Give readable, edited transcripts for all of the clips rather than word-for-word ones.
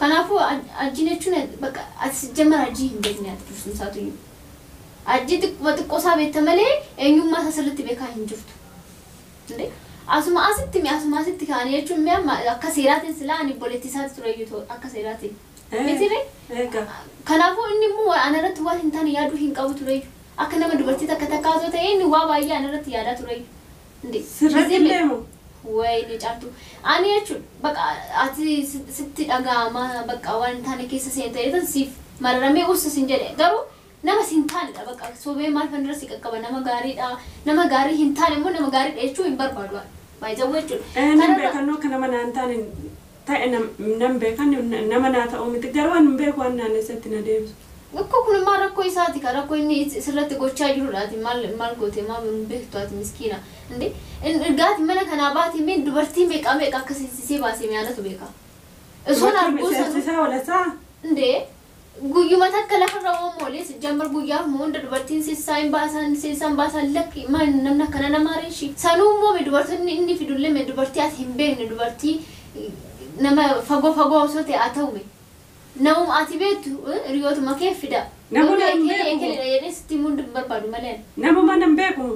Kanaafuu ajjiin jechuun bakka ati jammar ajjii hin beekne ati dursun isaatu. Ajjii xiqqoo xiqqoo isaa beekta malee eenyummaa isaa sirriitti beekaa hin jirtu. Asuma asitti mi asuma asitti kaanii jechuun mi amma akka seeraatiin silaa ani obboleettii isaati ture iyyuu akka seeraatiin. Miti ree? Kanaafuu inni immoo anarratti waan hin taane yaaduu hin qabu ture iyyuu. Akka nama dubartii takka takkaa osoo ta'e inni waa baay'ee anarratti yaadaa ture iyyuu. Sirratti illee moo? Wayini caaltu. Ani jechuun bakka ati sitti dhaga'ama bakka waan hin taane keessa seente jedhan siif mararamee ussa sin jedhe garuu nama sin taanedha bakka sobee maal fanirra si qaqqaba nama gaariidha nama gaarii hin taane immoo nama gaariidha jechuu hin barbaadu. Baay'ee jechuudha. Nan beekannoo akka nama naan taane ta'e nan beekan nama naa ta'uu miti garuu ani hin beeku waan naanneessatti na deebisu. Rakkoo kun immoo rakkoo isaati kan rakkoo inni sirratti gochaa jirudha ati maal maal goote maal hin beektu ati miskiina. Inde ergaati mana kanaa baate mee dubartii meeqa meeqa akka seensisee baasee mi'aanatu beeka. Osoon arguu sana. Seensisaa walasaa. Inde guyyuma takka lafarra oomolee jammar guyyaa hunda dubartiin seensisaa hin baasan seensisaan baasan lakki maal namni akkana nama reeshi. Sanuu immoo mee dubartoonni inni fidullee mee dubartii ati hin beekne dubartii nama fagoo fagoo osoo ta'e haa ta'u mee. Namuma ati beektu hiriyootuma kee fida. Namuma hin beeku. Jedhee sitti himuu hin barbaadu malee. Namuma hin beeku.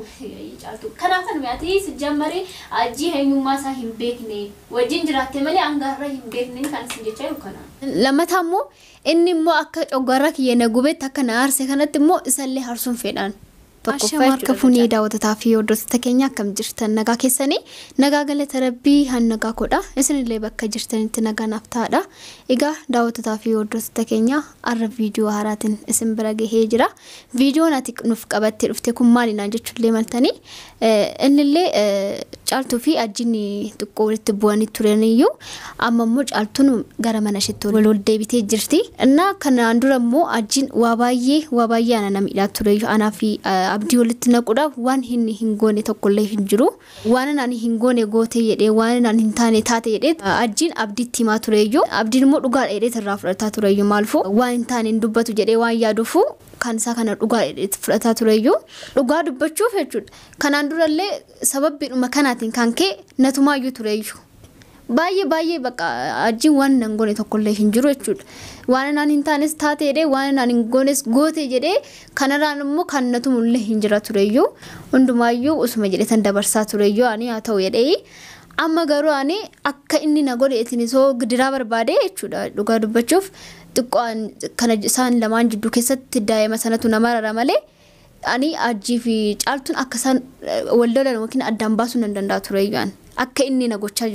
Caaltu. Kanaaf kan ati si jammaree ajjii eenyummaa isaa hin beekne wajjin jiraatte malee hangaarra hin beekne kan isin jechaa jiru kana. Lammataa immoo inni immoo akka coggaarraa kiyya na gubetti akka na aarse kanatti immoo isallee haarsuun fedhaan. Tokkoffaa harka fuunee daawwattotaa fi hordoftoota keenya akkam jirtan nagaa keessanii nagaa galata rabbii han nagaa kodha isinillee bakka jirtanitti nagaa naaf ta'aadha. Egaa daawwattotaa fi hordoftoota keenya har'a viidiyoo haaraatiin isin bira gahee jira. Viidiyoon ati nuuf qabattee dhufte kun maali naan jechuullee maltanii innillee caaltuu fi ajjiin xiqqoo walitti bu'anii turaniyyuu amma immoo caaltuun gara mana isheetti wal deebitee jirti. Innaa kanaan dura immoo ajjiin waa baay'ee ana miidhaa tureyyuu anaa fi abdii walitti naquudhaaf waan inni hin goone tokkollee hin jiru. Waan ani hin goone goote jedhee waan ani hin taane taate jedhee ajjiin abdiitti himaa tureyyuu abdiin immoo dhugaadha jedhee irraa fudhataa tureyyuu maalfu waan hin taane hin dubbatu jedhee waan yaaduufu kan isaa kana dhugaa jedhee fudhataa tureyyuu dhugaa dubbachuuf jechuudha. Kanaan durallee sababbiidhuma kanaatiin kan ka'e natumaayyuu tureyyuu. Baay'ee baay'ee bakka ajjiin waan hin goone tokkollee hin jiru jechuudha. Waan ani hin taanes taate jedhee waan ani hin goones goote jedhee kanarraan immoo kan natumullee hin jira tureyyuu hundumaayyuu usuma jedhee tan dabarsaa tureyyuu ani haa ta'u jedhee amma garuu ani akka inni na godhe ittiin osoo gidiraa barbaade jechuudha dhugaa dubbachuuf xiqqoo kana isaan lamaan jidduu keessatti daa'ima sanatu nama rara malee ani ajjii fi caaltuun akka isaan wal lolan yookiin addaan baasuu nan danda'a tureyyuu ani. Akka inni na gochaa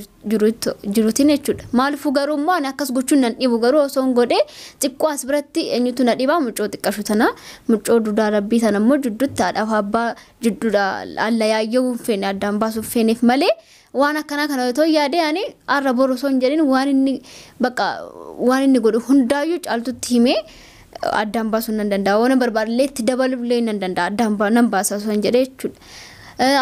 jiruutiin jechuudha. Maaliifuu garuu immoo ani akkas gochuun nan dhibu garuu osoo hin godhee xiqqoo as biratti eenyutu na dhibaa mucoo xiqqashu tana mucoo duudaa rabbii tana immoo jidduutti haadhaaf abbaa jidduudha allayaayyoo hin feene addaan baasuu hin feeneef malee waan akkanaa kana otoo yaadee ani har'a boru osoo hin jedhin waan inni bakka waan inni godhu hundaayyuu caaltutti himee addaan baasuu nan danda'a. Waan barbaadullee itti dabalullee nan danda'a addaan nan baasa osoo hin jedhee jechuudha.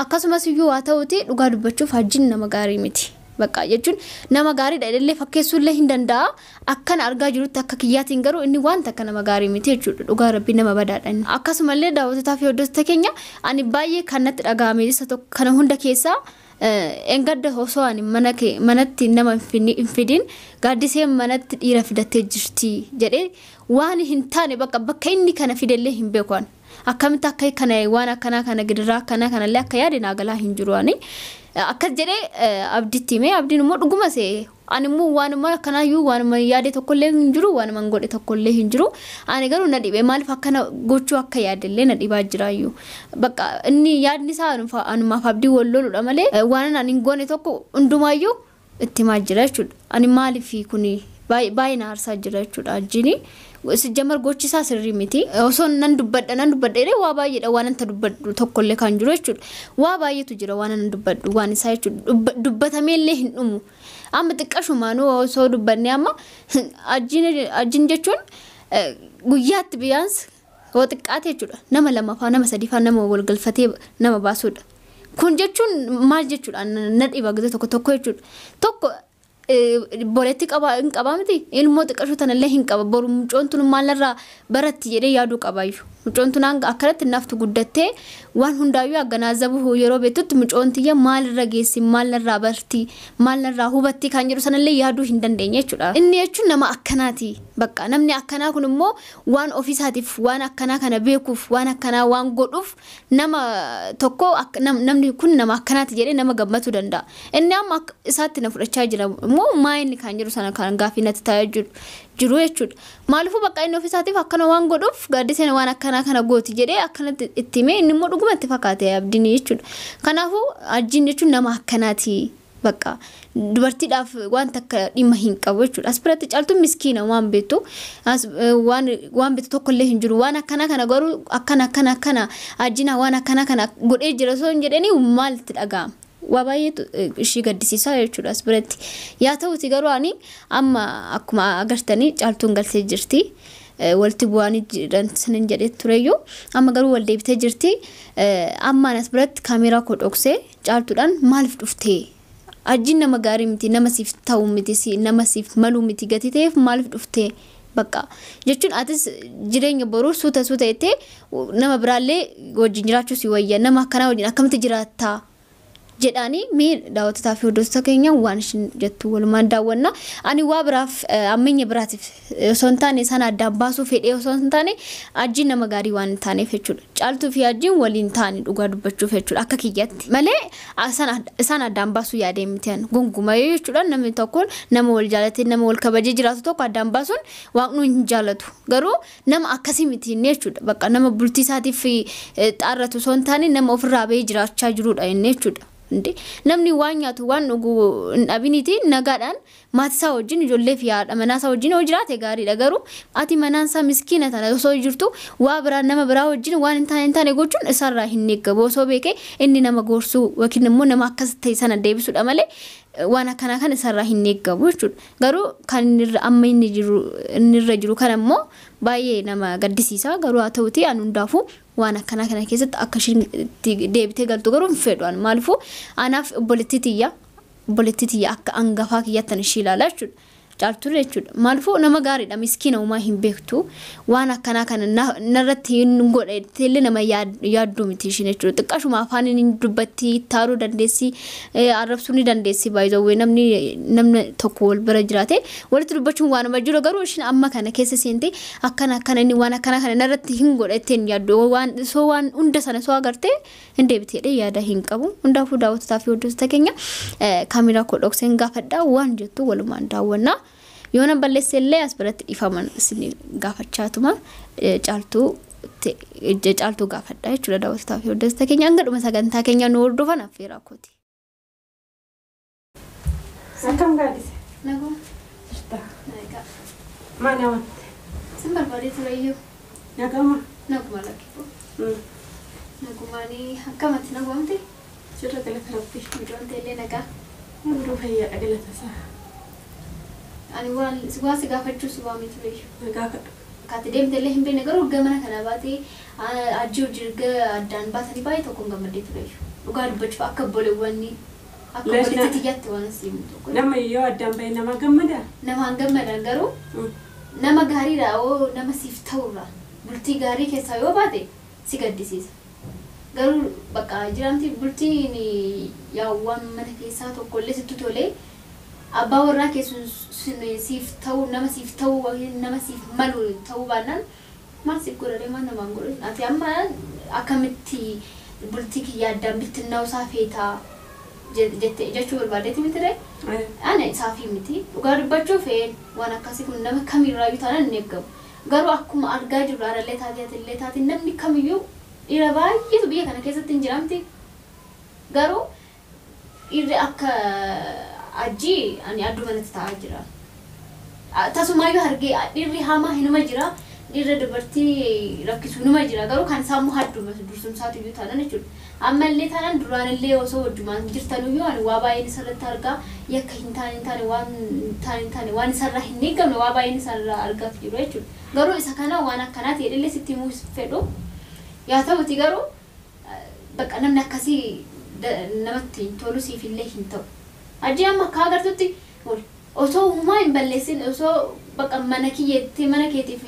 Akkasumas iyyuu haa ta'uti dhugaa dubbachuuf hajjiin nama gaarii miti. Bakka jechuun nama gaariidha illee fakkeessuullee hin danda'a. Akkana argaa jirutti akka kiyyaatiin garuu inni wanta akka nama gaarii miti jechuudha. Dhugaa rabbii nama badaadha inni. Akkasumallee daawwattotaa fi hordoftoota keenya ani baay'ee kan natti dhaga'ame isa tokko kana hunda keessaa engadda osoo ani manatti nama hin fidin gaaddiseen manatti dhiira fidattee jirti jedhee waan hin taane bakka inni kana fidellee hin beeku ani. Akkamitti akka kana waan akkanaa kana gidiraa akkanaa kanallee akka yaade naa galaa hin jiru ani. Akkas jedhee abditti himee abdiin immoo dhuguma se'e. Ani immoo waanuma akkanaayyuu waanuma yaade tokkollee hin jiru waanuma godhe tokkollee hin jiru. Ani garuu na dhibee maaliif akkana gochuu akka yaadellee na dhibaa jiraayyuu. Bakka inni yaadni isaa anumaaf abdii wal loluudha malee waan ani hin goone tokko hundumaayyuu itti himaa jira jechuudha. Ani maaliif kuni baay'ee na aarsaa jira jechuudha ajjiini. Sijjamar gochi isaa sirrii miti. Osoo nan dubbadha jedhee waa baay'eedha waan anta dubbadhu tokkollee kan jiru jechuudha. Waa baay'eetu jira waan nan dubbadhu waan isaa jechuudha. Dubbatameellee hin dhumu. Amma xiqqashumaanuu osoo dubbanne amma ajjiin jechuun guyyaatti biyyaans yoo xiqqaate jechuudha. Nama lamaffaa nama sadiffaa nama wal galfatee nama baasuudha. Kun jechuun maal jechuudha na dhiba gisa tokko tokko jechuudha. Tokko Boletti qaba hin qaba miti ilmoo xiqqashuu tanallee hin qaba boru mucoon tun maalirraa baratti jedhee yaaduu qabayyuu. Mucoon tun hanga akkanatti naftu guddattee waan hundaayyuu agganaazabu yeroo beektutti mucoon tiyya maalirra geessi maalirraa barti maalirraa hubatti kan jedhu sanallee yaaduu hin dandeenye jechuudha. Inni jechuun nama akkanaati. Bakka namni akkanaa kun immoo waan ofiisaatiif waan akkanaa kana beekuuf waan akkanaa waan godhuuf nama tokko namni kun nama akkanaati jedhee nama gammachuu danda'a. Inni amma isaatti na fudhachaa jira immoo maa inni kan jedhu sana kan gaaffii natti ta'aa jiru jechuudha. Maaliifuu bakka inni ofiisaatiif akkana waan godhuuf gaaddiseen waan akkanaa kana gooti jedhee akkanatti itti himee inni immoo dhugumatti fakkaate abdiin jechuudha. Kanaafuu ajjiin jechuun nama akkanaati. Bakka dubartiidhaaf waan takka dhimma hin qabu jechuudha. As biratti caaltuun miskiina waan beektu waan beektu tokkollee hin jiru. Waan akkanaa kana garuu akkana akkana akkana ajjiin waan akkanaa kana godhee jira osoo hin jedhanii maalitti dhaga'ama? Waa baay'eetu ishii gaddisiisaa jechuudha as biratti. Yaa ta'uti garuu ani amma akkuma agartanii caaltuun galtee jirti. Walitti bu'anii jiran sanin jedhee tureyyuu amma garuu wal deebitee jirti. Amma as biratti kaameeraa koo dhoksee caaltuudhaan maaliif dhuftee? Ajjiin nama gaarii miti, nama siif ta'u miti, nama siif malu miti gatii ta'eef maaliif dhuftee? Bakka jechuun atis jireenya boruu suuta suuta jettee nama biraallee wajjin jiraachuu si wayya nama akkanaa wajjin akkamitti jiraattaa? Jedhaanii mee daawwattotaa fi hordoftoota keenya waan ishin jettu walumaan daawwanna. Ani waa biraaf ammayya biraatiif osoo hin taane sana addaan baasuu fedhee osoo hin taane ajjiin nama gaarii waan hin taaneef jechuudha. Caaltuu fi ajjiin waliin taane dhugaa dubbachuuf jechuudha akka kiyyaatti. Malee isaan addaan baasuu yaadee miti ani gonkumaa jechuudha namni tokko nama wal jaalatee nama wal kabajee jiraatu tokko addaan baasuun waaqni hin jaalatu. Garuu nama akkasii miti inni jechuudha. Bakka nama bultii isaatiif xaarratu osoo hin taane nama ofirraa bahee jiraachaa jirudha inni jechuudha. Namni waan nyaatu waan dhugu hin dhabiniiti nagaadhaan maatii isaa wajjin ijoollee fi haadha manaa isaa wajjin yoo jiraate gaariidha. Garuu ati manaan isaa miskiina tana osoo jirtu waa biraa nama biraa wajjin waan hin taane gochuun isaarraa hin eeggamu. Osoo beekee inni nama gorsuu yookiin immoo nama akkas ta'e sana deebisuudha malee waan akkanaa kan isaarraa hin eeggamu jechuudha. Garuu kan amma inni irra jiru kan ammoo baay'ee nama gaddisiisa. Garuu haa ta'uti ani hundaafuu waan akkanaa kana keessatti akka ishiin deebitee galtu garuu hin fedhu. Maaliifuu anaaf obboleettii tiyya akka hangafaa kiyyattan ishii ilaala jechuudha. Caaltuu jechuudha. Maaliifuu nama gaariidha miskiina uumaa hin beektu waan akkanaa kana narratti hin godhe illee nama yaadduu miti ishiin jechuudha. Xiqqaashuma afaan inni dubbatti taaruu dandeessi arrabsuu ni dandeessi baay'ee namni tokko wal bira jiraate walitti dubbachuun waanuma jiru garuu ishiin amma kana keessa seente akkana akkana inni waan akkanaa kana narratti hin godhe ittiin yaaddu waan soo waan hunda sana soo agartee hin deebiteedha yaada hin qabu. Hundaafuu daawwattotaa fi hordoftoota keenya kaameeraa koo dhokseen gaafadhaa waan jettu walumaan daawwannaa. Yoo na balleesse illee as biratti dhiifaman isin gaafachaatuma caaltuu gaafadha jechuudha daawwattotaa fi hordoftoota keenya hanga dhuma sagantaa keenya nu hordofan affeeraa kooti. Akkam gaaddise? Naguma. Jirta. Nagaa. Maal hawwatte? Sin barbaadee tureyyuu. Naguma. Naguma lakkifuu. Nagumaanii akkamatti nagumamte? Jirra galata rabbi. Mucoon teellee nagaa. Hunduu fayyaadha galata isaa. Ani waan si gaafachuu si waamee tureyyuu. Na gaafadhu. Akkaatti deemte illee hin beekne garuu gamana kana baatee ajji hojii addaan baatanii baay'ee tokkoon gammadee tureyyuu. Dhugaa dubbachuuf akka obboleewwanii akka obboleettii tiyyaatti waan si himu tokko. Nama yoo addaan bahe nama gammadaa? Namaan gammadan garuu nama gaariidha oo nama siif ta'urra bultii gaarii keessaa yoo baate si gaddisiisa. Garuu bakka jiramti bultiin yaawwan mana keessaa tokkollee sitti tolee abbaa warraa keessun siif ta'u nama siif ta'u nama siif malu ta'uu baannaan maal siif godhadhee maal namaan godhu ati amma akkamitti bultii kiyya addaan bittinnaa'u isaa feetaa jettee jechuu barbaadeeti miti ree? Ani isaafii miti dhugaa dubbachuu feen waan akkasii kun nama kamirraayyuu taanaan hin eeggamu. Garuu akkuma argaa jirru haadhallee taatee atillee taatee namni kamiyyuu dhiira baay'eetu biyya kana keessatti hin jiramti. Garuu dhiirri akka ajji ani adduma natti ta'aa jira. Tasumaayyuu argee dhiirri hamaa hinuma jira. Dhiirri dubartii rakkisu hinuma jira. Garuu kan sammuu hadduma dursumsaatu iyyuu taanaan jechuudha. Ammallee taanaan duraanillee osoo wajjumaan jirtanuyyuu ani waa baay'een isarratti argaa yakka hin taane waan hin taane waan isarraa hin eegamne waa baay'een isarraa argaa jiru jechuudha. Garuu isa kana waan akkanaa ta'ellee sitti himuu fedhu. Yaa ta'uti garuu bakka namni akkasii namatti hin tolu siifillee hin ta'u. Ajji amma akka agartutti Osoo uumaa hin balleessin osoo bakka mana kiyyeetti mana keetiif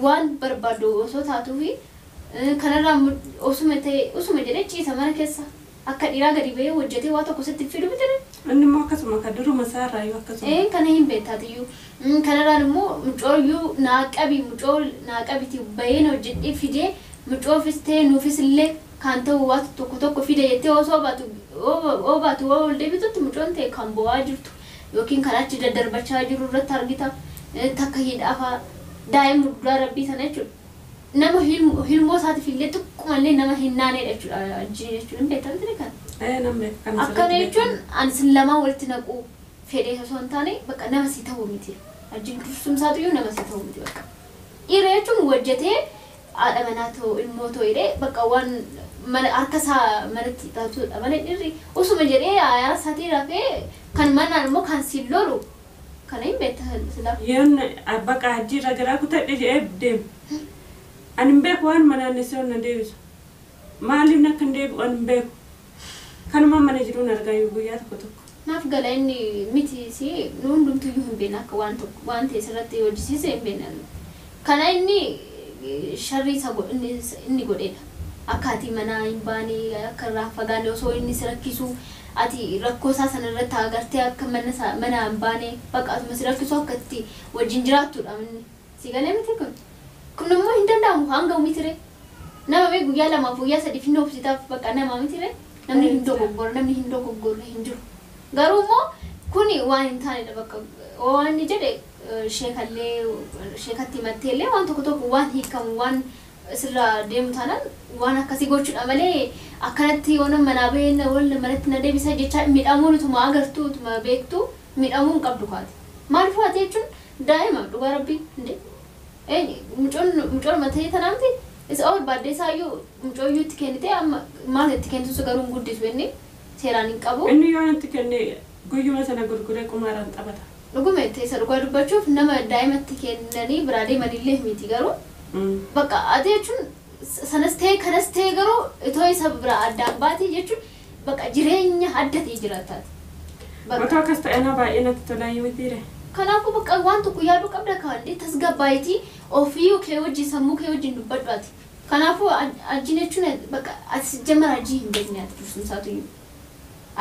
waan barbaadu osoo taatuufi kanarraa osuma ta'e osuma jedhee ciisa mana keessa akka dhiiraa gadi bahee hojjetee waa tokko sitti fidu miti. Inni immoo akkasuma kan duruma isaarraayyuu akkasuma. Kana hin beektaatiyyuu. Kanarraan immoo mucooyyuu naa qabi mucoo naa qabiti baheen hojjedhee fidee mucoofis ta'e nuufis illee kan ta'u waa tokko tokko fide jettee osoo baatu oo baatu oo ol deebitutti mucoon ta'e kan bo'aa jirtu yookiin kan achi daddarbachaa jiru irratti argita takka hidhaafaa daa'ima guddaa rabbii sana jechuudha. Nama hilmoo isaatiif illee xiqqumallee nama hin naanedha jechuudha jechuun hin beektamti kan. Akkana jechuun ani sin lamaan walitti naquu fedhee osoo hin taane bakka nama si ta'uu miti. Ajjiin dursumsaatuyyuu nama si ta'uu miti bakka. Dhiira jechuun hojjetee haadha manaa ta'u ilmoo ta'u jedhee bakka waan mana harka isaa manatti taatudha malee dhiirri osuma jedhee yaara isaatii rafee kan manaan immoo kan siin lolu kana hin beekta silaa. Yoon bakka ajjiirra garaa kutadhe jedhee deema. Ani hin beeku waan manaan na deebisu. Maaliif akka hin deebi'u ani hin beeku. Kanuma mana jiruun argaa guyyaa tokko tokko. Naaf gala inni miti si nu hundumtuyyuu hin beekna akka waan tokko waan ta'e sirratti hojjisiise hin beekna. Kana inni sharrii isa inni godheedha. Akka ati mana hin baane akka irraa fagaanne osoo inni si rakkisu ati rakkoo isaa sana irratti agartee akka mana hin baane bakka atuma si rakkisu akka itti wajjin jiraattudha inni. Si galee miti kun. Kun immoo hin danda'amu hanga miti ree. Nama mee guyyaa lamaaf guyyaa sadiif hin obsitaaf bakka nama miti ree. Namni hin dogoggorre namni hin dogoggorre hin jiru. Garuu immoo kuni waan hin taanedha bakka waan inni jedhe sheekallee sheekatti himatteellee waan tokko tokko waan hiikamu waan sirraa deemu taanaan waan akkasii gochuudha malee akkanatti yoo nama manaa bahee wal manatti na deebisa jecha miidhamuun utuma agartuu utuma beektu miidhamuu hin qabdu kaati. Maal fuate jechuun daa'ima dhugaa rabbii hundee. Mucoon matee tanaamti isa ol baaddee isaayyuu mucooyyuu itti kennite amma maal itti kennitu garuu hin guddisu inni seeraan hin qabu. Inni yoo itti kenne guyyuma sana gurguree qumaaraan taphata. Dhuguma itti isa dhugaa dubbachuuf nama daa'imatti kennanii biraa deemanillee miti garuu bakka ati jechuun sanas ta'e kanas ta'e garuu itoo isa biraa addaan baate jechuun bakka jireenya adda ta'e jiraataati. Otoo akkas ta'e na baay'ee natti tolaa yoo mitiire. Kanaafuu bakka waan tokko yaaduu qabda kaa'andee tasgabbaayitii ofii kee wajjin sammuu kee wajjin dubbadhu. Kanaafuu ajjiin jechuun bakka ati jamara ajjii hin beekne ati dursumsaatuyyuu.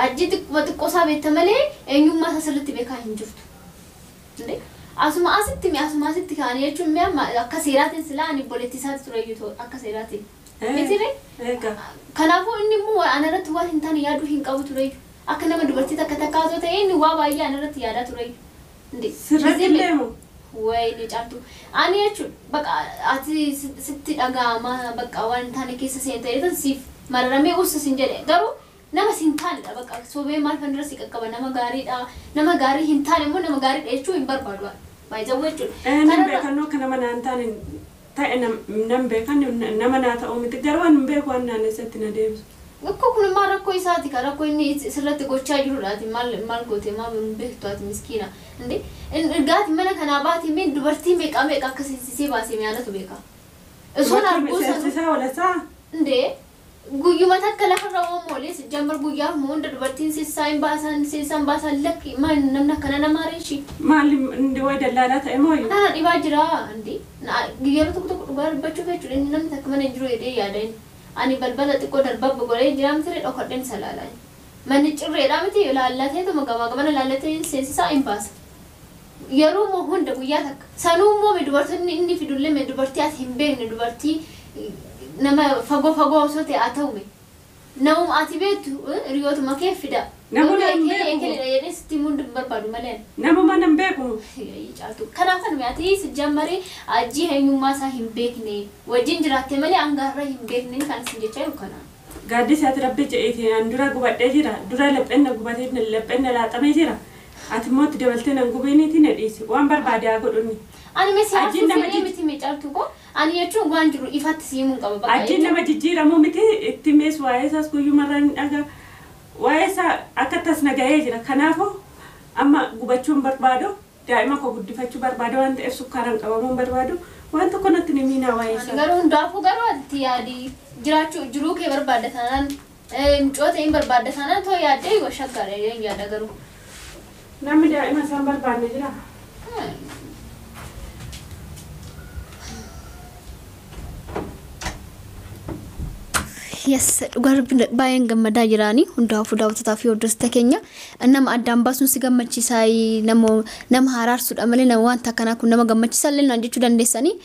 Ajjii xiqquma xiqqoo isaa beekta malee eenyummaa isaa sirriitti beekaa hin jirtu. Asuma asitti mi'a asuma asitti kaa'anii jechuun mi'a akka seeraatiin silaa ani obboleettii isaati tureyyuu akka seeraatiin. Mitiire? Kanaafuu inni immoo anarratti waan hin taane yaaduu hin qabu tureyyuu. Akka nama dubartii takka takkaa osoo ta'e inni waa baay'ee anarratti yaadaa tureyyuu. Sirratti deemu. Wayii caaltu. Ani jechuun bakka ati sitti dhaga'ama bakka waan hin taane keessa seentee tan siif mararamee ussa sin jedhe garuu nama sin taanedha bakka sobee maal fanirra si qaqqaba nama gaariidha nama gaarii hin taane immoo nama gaariidha jechuu hin barbaadu. Baay'ee jechuudha. Nan beekannoo akka nama naan taane ta'e nan beekan nama naa ta'uu miti garuu ani hin beeku waan naannessetti na deebisu. Rakkoo kun maal rakkoo isaati kan rakkoo inni sirratti gochaa jirudha ati maal maal goote maal hin beektu ati miskiina. Ergaati mana kanaa baate mee dubartii meeqa meeqa akka seensisee baasee mi'aanatu beeka. Osoon arguu sana. Walasaa. Indee guyyuma takka lafarra oomolee jammar guyyaa hunda dubartiin seensisaan baasan seensisaan baasan lakki maal namni akkana nama reeshi. Maal indi wayi dallaalaa ta'e mooyu. Nana dhibaa jira indi yeroo tokko tokko dhugaa dubbachuuf jechuudha inni namni takka mana hin jiru jedhee yaada inni. Ani balbala xiqqoo darbabba godhee jira miti dhokadheen isa ilaalaa. Manni cirreedha miti ilaallateetuma gamaa gamana ilaallatee seensisaa hin baasa. Yeroo immoo hunda guyyaa takka. Sanuu immoo dubartoonni inni fidullee dubartii ati hin beekne dubartii nama fagoo fagoo osoo ta'e haa ta'u mee. Namuma ati beektu hiriyootuma kee fida. Namuma hin beeku. Jedhee sitti himuu hin barbaadu malee. Namuma hin beeku. Caaltu. Kanaaf kan ati jammaree ajjii eenyummaa isaa hin beekne wajjin jiraatte malee hangaarra hin beekne kan isin jechaa jiru kana. Gaaddisa ati rabbi jedheetiin an dura gubadhee jira dura laphenna gubatee laphenna laaxamee jira. Ati immoo itti dabaltee nan gubeeniitii na dhiisi waan barbaade haa godhunni. Ani mee siyaasa fedhee miti mee caaltu koo ani jechuun waan jiru ifatti si himuu qaba bakka. Ajjiin nama jijjiiramuu miti itti mees waa'ee isaas guyyumarraa hin dhagaa. Waa'ee isaa akka tas na ga'ee jira kanaafuu amma gubachuun barbaadu daa'ima koo guddifachuu barbaadu waan ta'eef sukkaaraan qabamuun barbaadu waan tokko natti ni miinaa waa'ee isaa. Garuu hundaafuu garuu ati yaadi jiraachuu jiruu kee barbaadda taanaan mucoota hin barbaadda taanaan too yaaddee yoo shaggaadha yaada garuu. Namni daa'ima isaan barbaanne jira. Yes, dhugaa rabbi baay'een gammadaa jiraanii. Hundaafuu daawwattotaa fi hordoftoota keenya, nama addaan baasuun si gammachiisaa, nama haraarsuudha malee nama wanta akkanaa kun nama gammachiisaa illee naan jechuu dandeessanii.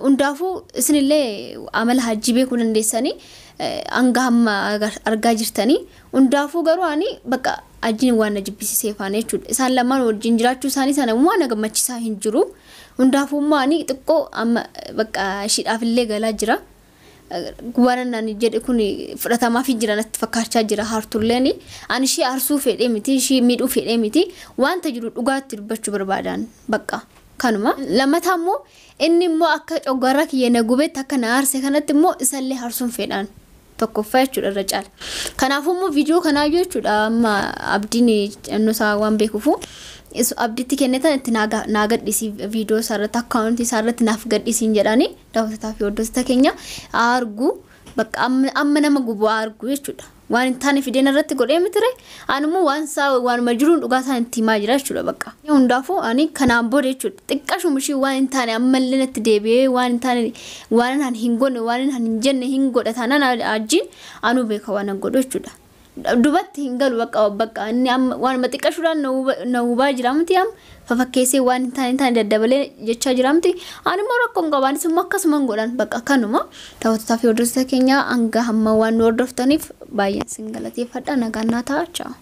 Hundaafuu isinillee amala Hajjii beekuu dandeessanii hanga hamma argaa jirtanii. Hundaafuu garuu ani bakka Hajjiin waan na jibbisiisee faana jechuudha. Isaan lamaan wajjin jiraachuu isaanii sana immoo na gammachiisaa hin jiru. Hundaafuu immoo ani xiqqoo amma bakka ishiidhaaf illee galaa jira. Waan ani jedhe kun fudhatamaaf jira natti fakkaachaa jira. Haartulleen ani ishee aarsuu fedhee miti, ishee miidhuu fedhee miti, wanta jiru dhugaatti dubbachuu barbaadan bakka kanuma. Lammataa immoo inni immoo akka coggaarraa kiyya na gubetti akka na aarse kanatti immoo isallee aarsuun fedhaan tokkoffaa jechuudha irra caala. Kanaafuu immoo viidiyoo kanaayyuu jechuudha amma Abdiin xinnoo isaa waan beekuufu Abdiitti kennetan itti naa gadhiisi, viidiyoo isaa irratti, akkaawuntii isaa irratti naaf gadhiisiin jedhanii. Daawwattotaa fi hordoftoota keenya, argu bakka amma nama gubu argu jechuudha. Waan hin taane fideen irratti godhee mitire, ani immoo waan isaa waanuma jiruun dhugaa isaan itti himaa jira jechuudha bakka. Hundaafuu ani kanaan booda jechuudha xiqqashuma ishii waan hin taane ammallee natti deebi'ee waan hin taane, waan ani hin godhe, waan ani hin jenne hin godha taanaan Hajjiin anuu beeka waan godhu jechuudha. Dubatti hin galu bakka inni amma waanuma xiqqashuudhaan na hubaa jira miti, amma fafakkeessee waan hin taane daddabalee jechaa jira miti. Ani immoo rakkoo hin qabu, anis immoo akkasuma hin godhan bakka kanuma. Daawwattotaa fi hordoftoota keenya, hanga hamma waan nu hordoftaniif baay'een sin galateeffadha. Nagaan naa ta'a. Ciao.